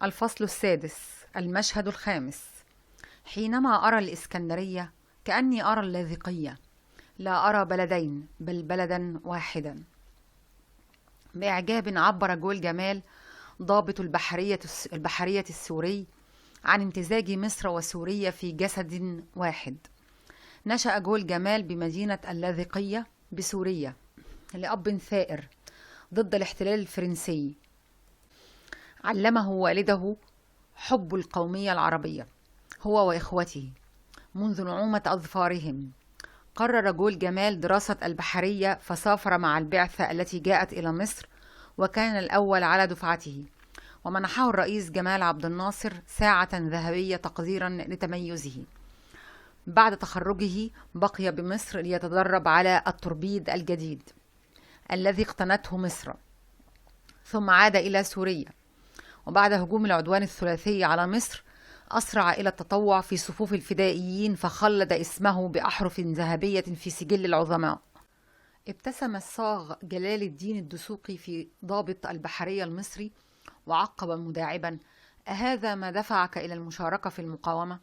الفصل السادس. المشهد الخامس. حينما أرى الإسكندرية كأني أرى اللاذقية، لا أرى بلدين بل بلدا واحدا. بإعجاب عبر جول جمال ضابط البحرية السوري عن امتزاج مصر وسوريا في جسد واحد. نشأ جول جمال بمدينة اللاذقية بسوريا لأب ثائر ضد الاحتلال الفرنسي. علمه والده حب القومية العربية هو وإخوته منذ نعومة أظفارهم. قرر جول جمال دراسة البحرية فسافر مع البعثة التي جاءت إلى مصر، وكان الأول على دفعته، ومنحه الرئيس جمال عبد الناصر ساعة ذهبية تقديرا لتميزه. بعد تخرجه بقي بمصر ليتدرب على التوربيد الجديد الذي اقتنته مصر، ثم عاد إلى سوريا، وبعد هجوم العدوان الثلاثي على مصر أسرع إلى التطوع في صفوف الفدائيين فخلد اسمه بأحرف ذهبية في سجل العظماء. ابتسم الصاغ جلال الدين الدسوقي في ضابط البحرية المصري وعقب مداعبا: أهذا ما دفعك إلى المشاركة في المقاومة؟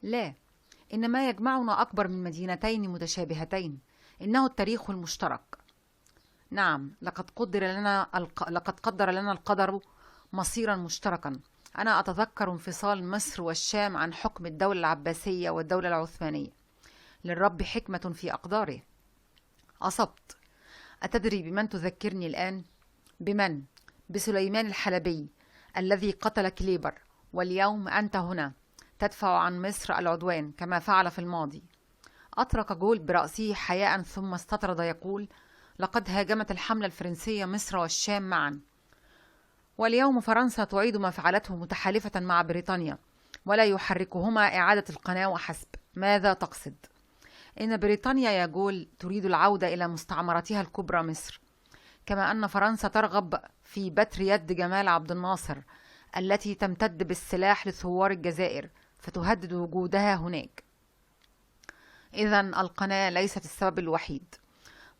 لا، إن ما يجمعنا أكبر من مدينتين متشابهتين، إنه التاريخ المشترك. نعم، لقد قدر لنا القدر مصيرا مشتركا. أنا أتذكر انفصال مصر والشام عن حكم الدولة العباسية والدولة العثمانية. للرب حكمة في أقداره. أصبت. أتدري بمن تذكرني الآن؟ بمن؟ بسليمان الحلبي الذي قتل كليبر، واليوم أنت هنا تدفع عن مصر العدوان كما فعل في الماضي. أطرق جول برأسه حياء ثم استطرد يقول: لقد هاجمت الحملة الفرنسية مصر والشام معا، واليوم فرنسا تعيد ما فعلته متحالفة مع بريطانيا، ولا يحركهما إعادة القناة وحسب. ماذا تقصد؟ إن بريطانيا يا جول تريد العودة إلى مستعمرتها الكبرى مصر، كما أن فرنسا ترغب في بتر يد جمال عبد الناصر التي تمتد بالسلاح لثوار الجزائر فتهدد وجودها هناك. إذن القناة ليست السبب الوحيد.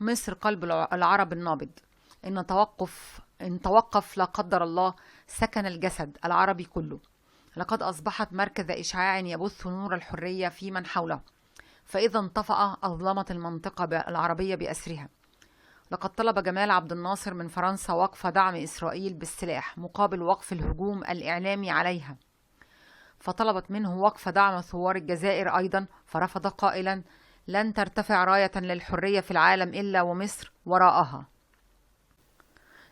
مصر قلب العرب النابض. إن توقف لا قدر الله سكن الجسد العربي كله. لقد أصبحت مركز إشعاع يبث نور الحرية في من حوله، فإذا انطفأ أظلمت المنطقة العربية بأسرها. لقد طلب جمال عبد الناصر من فرنسا وقف دعم إسرائيل بالسلاح مقابل وقف الهجوم الإعلامي عليها، فطلبت منه وقف دعم ثوار الجزائر أيضا، فرفض قائلا: لن ترتفع راية للحرية في العالم إلا ومصر وراءها.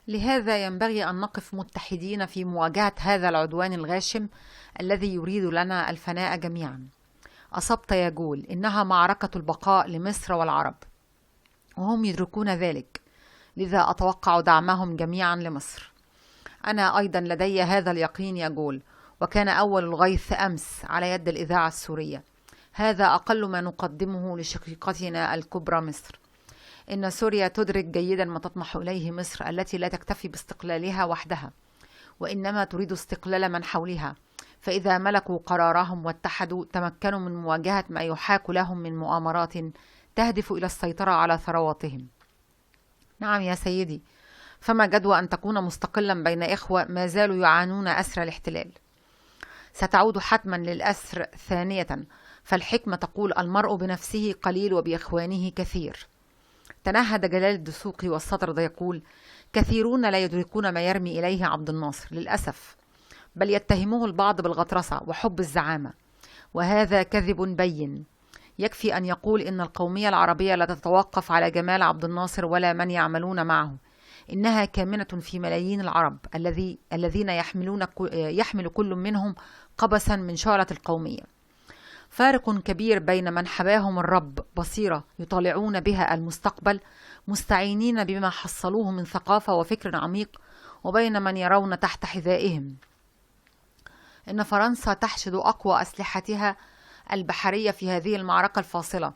لهذا ينبغي أن نقف متحدين في مواجهة هذا العدوان الغاشم الذي يريد لنا الفناء جميعا. أصبت يا جول، إنها معركة البقاء لمصر والعرب، وهم يدركون ذلك، لذا أتوقع دعمهم جميعا لمصر. أنا أيضا لدي هذا اليقين يا جول، وكان أول الغيث أمس على يد الإذاعة السورية. هذا أقل ما نقدمه لشقيقتنا الكبرى مصر. إن سوريا تدرك جيدا ما تطمح إليه مصر التي لا تكتفي باستقلالها وحدها، وإنما تريد استقلال من حولها، فإذا ملكوا قرارهم واتحدوا تمكنوا من مواجهة ما يحاك لهم من مؤامرات تهدف إلى السيطرة على ثرواتهم. نعم يا سيدي، فما جدوى أن تكون مستقلا بين إخوة ما زالوا يعانون أسر الاحتلال؟ ستعود حتما للأسر ثانية، فالحكمة تقول: المرء بنفسه قليل وبإخوانه كثير. تنهد جلال الدسوقي واستطرد يقول: كثيرون لا يدركون ما يرمي إليه عبد الناصر للأسف، بل يتهمه البعض بالغطرسة وحب الزعامة، وهذا كذب بين. يكفي أن يقول إن القومية العربية لا تتوقف على جمال عبد الناصر ولا من يعملون معه، إنها كامنة في ملايين العرب الذين يحمل كل منهم قبسا من شعلة القومية. فارق كبير بين من حباهم الرب بصيرة يطالعون بها المستقبل مستعينين بما حصلوه من ثقافة وفكر عميق، وبين من يرون تحت حذائهم. إن فرنسا تحشد أقوى أسلحتها البحرية في هذه المعركة الفاصلة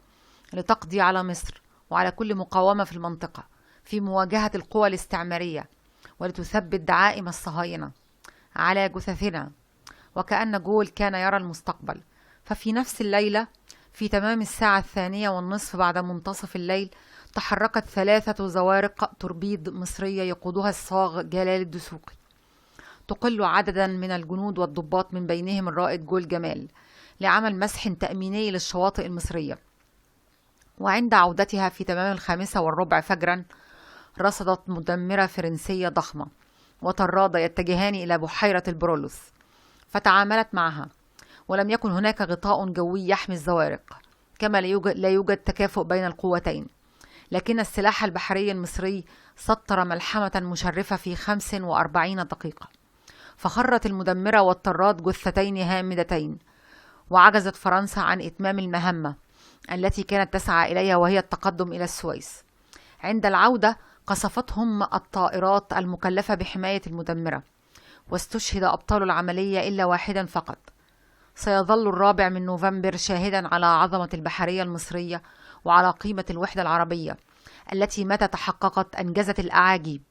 لتقضي على مصر وعلى كل مقاومة في المنطقة في مواجهة القوى الاستعمارية، ولتثبت دعائم الصهاينة على جثثنا. وكأن جول كان يرى المستقبل، ففي نفس الليلة في تمام الساعة 2:30 بعد منتصف الليل تحركت 3 زوارق توربيد مصرية يقودها الصاغ جلال الدسوقي. تقل عددا من الجنود والضباط من بينهم الرائد جول جمال لعمل مسح تأميني للشواطئ المصرية. وعند عودتها في تمام 5:15 فجرا رصدت مدمرة فرنسية ضخمة وطرادة يتجهان إلى بحيرة البرولوس، فتعاملت معها، ولم يكن هناك غطاء جوي يحمي الزوارق، كما لا يوجد تكافؤ بين القوتين، لكن السلاح البحري المصري سطر ملحمة مشرفة في 45 دقيقة، فخرت المدمرة والطراد جثتين هامدتين، وعجزت فرنسا عن إتمام المهمة التي كانت تسعى إليها، وهي التقدم إلى السويس. عند العودة قصفتهم الطائرات المكلفة بحماية المدمرة، واستشهد أبطال العملية إلا واحدا فقط. سيظل 4 نوفمبر شاهدا على عظمة البحرية المصرية وعلى قيمة الوحدة العربية التي متى تحققت أنجزت الأعاجيب.